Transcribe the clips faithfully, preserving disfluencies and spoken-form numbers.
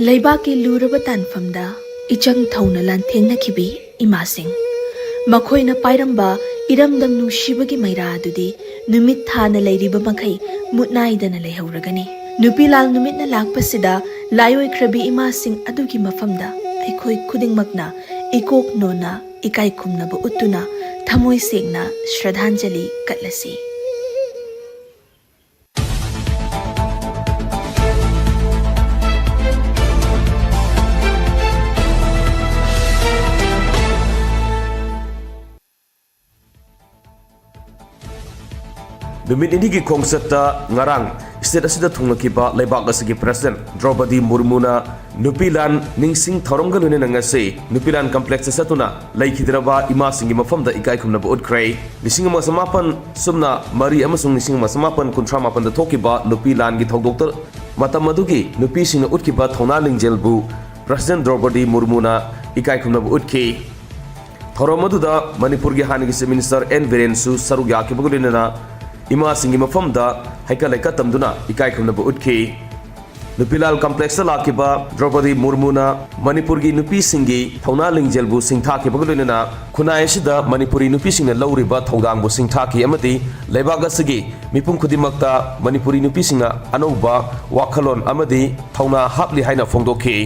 ꯂꯩꯕꯥꯛꯀꯤ ꯂꯨꯔꯕ ꯇꯥꯟꯐꯝꯗ ꯏꯆꯪ ꯊꯧꯅ ꯂꯥꯟꯊꯦꯡꯅꯈꯤꯕꯤ ꯏꯃꯥꯁꯤꯡ, ꯃꯈꯣꯏꯅ ꯄꯥꯏꯔꯝꯕ ꯏꯔꯝꯗꯝ ꯅꯨꯡꯁꯤꯕꯒꯤ ꯃꯩꯔꯥ ꯑꯗꯨꯗꯤ ꯅꯨꯃꯤꯠ ꯊꯥꯅ ꯂꯩꯔꯤꯕ ꯃꯈꯩ ꯃꯨꯠꯅꯥꯏꯗꯅ ꯂꯩꯍꯧꯔꯒꯅꯤ꯫ ꯅꯨꯄꯤ ꯂꯥꯜ ꯅꯨꯃꯤꯠꯅ ꯂꯥꯛꯄꯁꯤꯗ ꯂꯥꯏꯑꯣꯏꯈ꯭ꯔꯕꯤ ꯏꯃꯥꯁꯤꯡ ꯑꯗꯨꯒꯤ ꯃꯐꯝꯗ ꯑꯩꯈꯣꯏ ꯈꯨꯗꯤꯡꯃꯛꯅ ꯏꯀꯣꯛ ꯅꯣꯟꯅ ꯏꯀꯥꯏ ꯈꯨꯝꯅꯕ ꯎꯠꯇꯨꯅ ꯊꯃꯣꯏ ꯁꯦꯡꯅ ꯁ꯭ꯔꯗꯥꯟꯖꯂꯤ ꯀꯠꯂꯁꯤ꯫ ꯅꯨꯃꯤꯠ ꯅꯤꯅꯤꯒꯤ ꯈꯣꯡꯆꯠꯇ ꯉꯔꯥꯡ state ꯑꯁꯤꯗ ꯊꯨꯡꯂꯈꯤꯕ ꯂꯩꯕꯥꯛ ꯑꯁꯤꯒꯤ President ꯗ꯭ꯔꯧꯄꯗꯤ ꯃꯨꯔꯃꯨꯅ ꯅꯨꯄꯤ ꯂꯥꯟ ꯅꯤꯡꯁꯤꯡ ꯊꯧꯔꯝꯒ ꯂꯣꯏꯅꯅ ꯉꯁꯤ ꯅꯨꯄꯤ ꯂꯥꯟ complexꯇ ꯆꯠꯇꯨꯅ ꯂꯩꯈꯤꯗ꯭ꯔꯕ ꯏꯃꯥꯁꯤꯡꯒꯤ ꯃꯐꯝꯗ ꯏꯀꯥꯏ ꯈꯨꯝꯅꯕ ꯎꯠꯈ꯭ꯔꯦ꯫ ꯂꯤꯁꯤꯡ ꯑꯃ ꯆꯃꯥꯄꯟ ꯁꯨꯞꯅ ꯃꯔꯤ ꯑꯃꯁꯨꯡ ꯂꯤꯁꯤꯡ ꯑꯃ ꯆꯃꯥꯄꯟ ꯀꯨꯟꯊ꯭ꯔꯥ ꯃꯥꯄꯟꯗ ꯊꯣꯛꯈꯤꯕ ꯅꯨꯄꯤ ꯂꯥꯟꯒꯤ ꯊꯧꯗꯣꯛꯇ ꯃꯇꯝ ꯑꯗꯨꯒꯤ ꯅꯨꯄꯤꯁꯤꯡꯅ ꯎꯠꯈꯤꯕ ꯊꯧꯅꯥ ꯂꯤꯡꯖꯦꯜꯕꯨ President ꯗ꯭ꯔꯧꯄꯗꯤ ꯃꯨꯔꯃꯨꯅ ꯏꯀꯥꯏ ꯈꯨꯝꯅꯕ ꯎꯠꯈꯤ꯫ ꯊꯧꯔꯝ ꯑꯗꯨꯗ ꯃꯅꯤꯄꯨꯔꯒꯤ ꯍꯥꯟꯅꯒꯤ Chief Minister ꯑꯦꯟ ꯕꯤꯔꯦꯟꯁꯨ ꯁꯔꯨꯛ ꯌꯥꯈꯤꯕꯒ ꯂꯣꯏꯅꯅ ꯏꯃꯥꯁꯤꯡꯒꯤ ꯃꯐꯝꯗ ꯍꯩꯀꯠ ꯂꯩꯀꯠ ꯇꯝꯗꯨꯅ ꯏꯀꯥꯏ ꯈꯨꯝꯅꯕ ꯎꯠꯈꯤ꯫ ꯅꯨꯄꯤ ꯂꯥꯜ complexꯇ ꯂꯥꯛꯈꯤꯕ ꯗ꯭ꯔꯧꯄꯗꯤ ꯃꯨꯔꯃꯨꯅ ꯃꯅꯤꯄꯨꯔꯒꯤ ꯅꯨꯄꯤꯁꯤꯡꯒꯤ ꯊꯧꯅꯥ ꯂꯤꯡꯖꯦꯜꯕꯨ ꯁꯤꯡꯊꯥꯈꯤꯕꯒ ꯂꯣꯏꯅꯅ ꯈꯨꯟꯅꯥꯏ ꯑꯁꯤꯗ ꯃꯅꯤꯄꯨꯔꯤ ꯅꯨꯄꯤꯁꯤꯡꯅ ꯂꯧꯔꯤꯕ ꯊꯧꯗꯥꯡꯕꯨ ꯁꯤꯡꯊꯥꯈꯤ ꯑꯃꯗꯤ ꯂꯩꯕꯥꯛ ꯑꯁꯤꯒꯤ ꯃꯤꯄꯨꯝ ꯈꯨꯗꯤꯡꯃꯛꯇ ꯃꯅꯤꯄꯨꯔꯤ ꯅꯨꯄꯤꯁꯤꯡꯅ ꯑꯅꯧꯕ ꯋꯥꯈꯜꯂꯣꯟ ꯑꯃꯗꯤ ꯊꯧꯅꯥ ꯍꯥꯞꯂꯤ ꯍꯥꯏꯅ ꯐꯣꯡꯗꯣꯛꯈꯤ꯫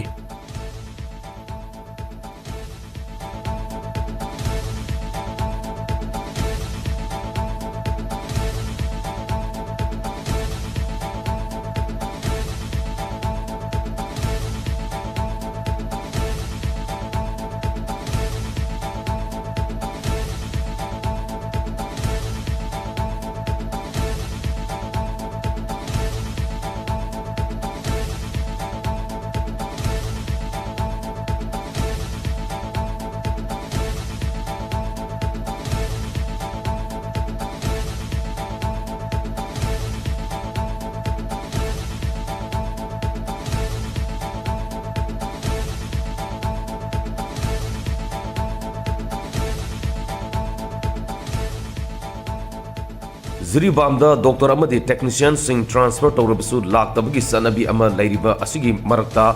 ꯖꯤꯔꯤꯕꯥꯝꯗ doctor ꯑꯃꯗꯤ technicianꯁꯤꯡ transfer ꯇꯧꯔꯕꯁꯨ ꯂꯥꯛꯇꯕꯒꯤ ꯆꯠꯅꯕꯤ ꯑꯃ ꯂꯩꯔꯤꯕ ꯑꯁꯤꯒꯤ ꯃꯔꯛꯇ,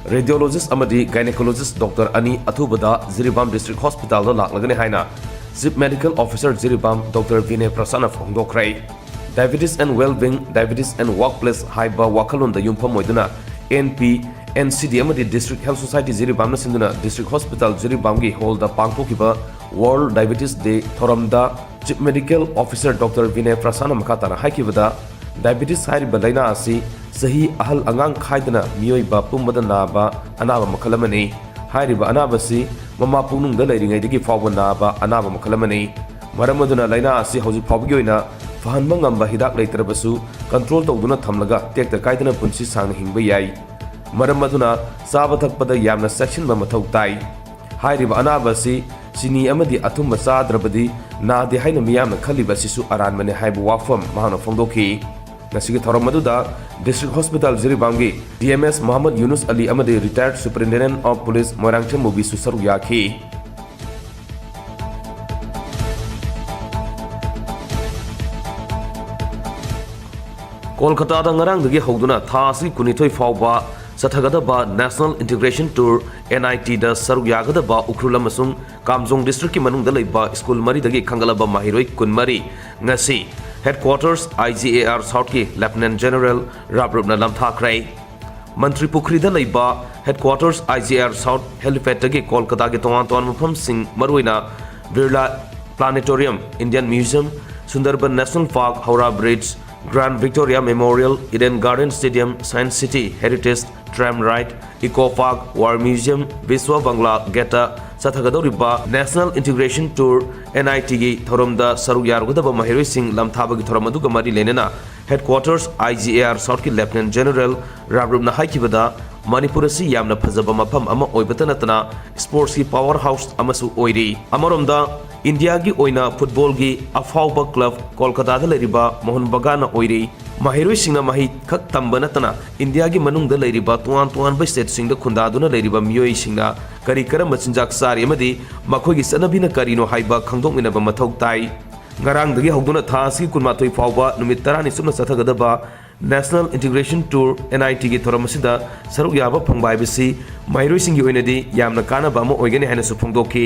Radiologist ꯑꯃꯗꯤ Gynecologist doctor ꯑꯅꯤ ꯑꯊꯨꯕꯗ ꯖꯤꯔꯤꯕꯥꯝ District Hospitalꯗ ꯂꯥꯛꯂꯒꯅꯤ ꯍꯥꯏꯅ Chief Medical Officer Jiribam Doctor ꯕꯤꯅꯦ ꯄ꯭ꯔꯁꯥꯟꯅ ꯐꯣꯡꯗꯣꯛꯈ꯭ꯔꯦ꯫ Diabetes and Wellbeing, Diabetes and Workplace ꯍꯥꯏꯕ ꯋꯥꯈꯜꯂꯣꯟꯗ ꯌꯨꯝꯐꯝ ꯑꯣꯏꯗꯨꯅ N P, N C D ꯑꯃꯗꯤ District Health Society ꯖꯤꯔꯤꯕꯥꯝꯅ ꯁꯤꯟꯗꯨꯅ District Hospital ꯖꯤꯔꯤꯕꯥꯝꯒꯤ hallꯗ ꯄꯥꯡꯊꯣꯛꯈꯤꯕ World Diabetes Day ꯊꯧꯔꯝꯗ Chief Medical Officer Doctor ꯕꯤꯅꯦ ꯄ꯭ꯔꯁꯥꯟꯅ ꯃꯈꯥ ꯇꯥꯅ ꯍꯥꯏꯈꯤꯕꯗ, diabetes ꯍꯥꯏꯔꯤꯕ ꯂꯥꯏꯅꯥ ꯑꯁꯤ ꯆꯍꯤ ꯑꯍꯜ ꯑꯉꯥꯡ ꯈꯥꯏꯗꯅ ꯃꯤꯑꯣꯏꯕ ꯄꯨꯝꯕꯗ ꯅꯥꯕ ꯑꯅꯥꯕ ꯃꯈꯜ ꯑꯃꯅꯤ꯫ ꯍꯥꯏꯔꯤꯕ ꯑꯅꯥꯕꯁꯤ ꯃꯃꯥ ꯄꯨꯛꯅꯨꯡꯗ ꯂꯩꯔꯤꯉꯩꯗꯒꯤ ꯐꯥꯎꯕ ꯅꯥꯕ ꯑꯅꯥꯕ ꯃꯈꯜ ꯑꯃꯅꯤ꯫ ꯃꯔꯝ ꯑꯗꯨꯅ ꯂꯥꯏꯅꯥ ꯑꯁꯤ ꯍꯧꯖꯤꯛ ꯐꯥꯎꯕꯒꯤ ꯑꯣꯏꯅ ꯐꯍꯟꯕ ꯉꯝꯕ ꯍꯤꯗꯥꯛ ꯂꯩꯇ꯭ꯔꯕꯁꯨ, control ꯇꯧꯗꯨꯅ ꯊꯝꯂꯒ ꯇꯦꯛꯇ ꯀꯥꯏꯗꯅ ꯄꯨꯟꯁꯤ ꯁꯥꯡꯅ ꯍꯤꯡꯕ ꯌꯥꯏ꯫ ꯃꯔꯝ ꯑꯗꯨꯅ ꯆꯥꯕ ꯊꯛꯄꯗ ꯌꯥꯝꯅ ꯆꯦꯛꯁꯤꯟꯕ ꯃꯊꯧ ꯇꯥꯏ꯫ ꯍꯥꯏꯔꯤꯕ ꯑꯅꯥꯕ ꯑꯁꯤ ꯆꯤꯅꯤ ꯑꯃꯗꯤ ꯑꯊꯨꯝꯕ ꯆꯥꯗ꯭ꯔꯕꯗꯤ ꯅꯥꯗꯦ ꯍꯥꯏꯅ ꯃꯤꯌꯥꯝꯅ ꯈꯜꯂꯤꯕ ꯑꯁꯤꯁꯨ ꯑꯔꯥꯟꯕꯅꯤ ꯍꯥꯏꯕ ꯋꯥꯐꯝ ꯃꯍꯥꯛꯅ ꯐꯣꯡꯗꯣꯛꯈꯤ꯫ ꯉꯁꯤꯒꯤ ꯊꯧꯔꯝ ꯑꯗꯨꯗ District Hospital ꯖꯤꯔꯤꯕꯥꯝꯒꯤ D M S Mohammad ꯌꯨꯅꯨꯁ ꯑꯂꯤ ꯑꯃꯗꯤ Retired Superintendent of Police Moirangthem ꯃꯨꯕꯤꯁꯨ ꯁꯔꯨꯛ ꯌꯥꯈꯤ꯫ ꯀꯣꯜꯀꯇꯥꯗ ꯉꯔꯥꯡꯗꯒꯤ ꯍꯧꯗꯨꯅ ꯊꯥ ꯑꯁꯤꯒꯤ ꯀꯨꯟꯅꯤꯊꯣꯏ ꯐꯥꯎꯕ ꯆꯠꯊꯒꯗꯕ National Integration Tour, N I T ꯗ ꯁꯔꯨꯛ ꯌꯥꯒꯗꯕ ꯎꯈ꯭ꯔꯨꯜ ꯑꯃꯁꯨꯡ ꯀꯥꯝꯖꯣꯡ districtꯀꯤ ꯃꯅꯨꯡꯗ ꯂꯩꯕ ꯁ꯭ꯀꯨꯜ ꯃꯔꯤꯗꯒꯤ ꯈꯟꯒꯠꯂꯕ ꯃꯍꯩꯔꯣꯏ ꯀꯨꯟꯃꯔꯤ ꯉꯁꯤ Headquarters I G A R Southꯀꯤ Lieutenant General ꯔꯥꯞꯔꯨꯞꯅ ꯂꯝꯊꯥꯈ꯭ꯔꯦ꯫ ꯃꯟꯇ꯭ꯔꯤ ꯄꯨꯈ꯭ꯔꯤꯗ ꯂꯩꯕ Headquarters I G A R South helipadꯇꯒꯤ ꯀꯣꯜꯀꯇꯥꯒꯤ ꯇꯣꯉꯥꯟ ꯇꯣꯉꯥꯟꯕ ꯃꯐꯝꯁꯤꯡ, ꯃꯔꯨꯑꯣꯏꯅ Birla Planetarium, Indian Museum, Sundarban National Park, Howrah Bridge, Grand Victoria Memorial, Eden Garden Stadium, Science City, Heritage Tram Ride, Eco Park, War Museum, Viswa Bangla Gateꯇ ꯆꯠꯊꯒꯗꯧꯔꯤꯕ National Integration Tour, N I Tꯒꯤ ꯊꯧꯔꯝꯗ ꯁꯔꯨꯛ ꯌꯥꯔꯨꯒꯗꯕ ꯃꯍꯩꯔꯣꯏꯁꯤꯡ ꯂꯝꯊꯥꯕꯒꯤ ꯊꯧꯔꯝ ꯑꯗꯨꯒ ꯃꯔꯤ ꯂꯩꯅꯅ Headquarters I G A R Southꯀꯤ Lieutenant General ꯔꯥꯞꯔꯨꯞꯅ ꯍꯥꯏꯈꯤꯕꯗ, Manipur ꯑꯁꯤ ꯌꯥꯝꯅ ꯐꯖꯕ ꯃꯐꯝ ꯑꯃ ꯑꯣꯏꯕꯇ ꯅꯠꯇꯅ sportsꯀꯤ power house ꯑꯃꯁꯨ ꯑꯣꯏꯔꯤ꯫ ꯑꯃꯔꯣꯝꯗ ꯏꯟꯗꯤꯌꯥꯒꯤ ꯑꯣꯏꯅ footballꯒꯤ ꯑꯐꯥꯎꯕ club ꯀꯣꯜꯀꯇꯥꯗ ꯂꯩꯔꯤꯕ ꯃꯣꯍꯟ ꯕꯒꯥꯟꯅ ꯑꯣꯏꯔꯤ꯫ ꯃꯍꯩꯔꯣꯏꯁꯤꯡꯅ ꯃꯍꯩ ꯈꯛ ꯇꯝꯕ ꯅꯠꯇꯅ ꯏꯟꯗꯤꯌꯥꯒꯤ ꯃꯅꯨꯡꯗ ꯂꯩꯔꯤꯕ ꯇꯣꯉꯥꯟ ꯇꯣꯉꯥꯟꯕ stateꯁꯤꯡꯗ ꯈꯨꯟꯗꯥꯗꯨꯅ ꯂꯩꯔꯤꯕ ꯃꯤꯑꯣꯏꯁꯤꯡꯅ ꯀꯔꯤ ꯀꯔꯝꯕ ꯆꯤꯟꯖꯥꯛ ꯆꯥꯔꯤ ꯑꯃꯗꯤ ꯃꯈꯣꯏꯒꯤ ꯆꯠꯅꯕꯤꯅ ꯀꯔꯤꯅꯣ ꯍꯥꯏꯕ ꯈꯪꯗꯣꯛꯃꯤꯟꯅꯕ ꯃꯊꯧ ꯇꯥꯏ꯫ ꯉꯔꯥꯡꯗꯒꯤ ꯍꯧꯗꯨꯅ ꯊꯥ ꯑꯁꯤꯒꯤ ꯀꯨꯟꯃꯥꯊꯣꯏ ꯐꯥꯎꯕ ꯅꯨꯃꯤꯠ ꯇꯔꯥꯅꯤ ꯆꯨꯞꯅ ꯆꯠꯊꯒꯗꯕ National Integration Tour, N I T ꯒꯤ ꯊꯧꯔꯝ ꯑꯁꯤꯗ ꯁꯔꯨꯛ ꯌꯥꯕ ꯐꯪꯕ ꯍꯥꯏꯕꯁꯤ ꯃꯍꯩꯔꯣꯏꯁꯤꯡꯒꯤ ꯑꯣꯏꯅꯗꯤ ꯌꯥꯝꯅ ꯀꯥꯟꯅꯕ ꯑꯃ ꯑꯣꯏꯒꯅꯤ ꯍꯥꯏꯅꯁꯨ ꯐꯣꯡꯗꯣꯛꯈꯤ꯫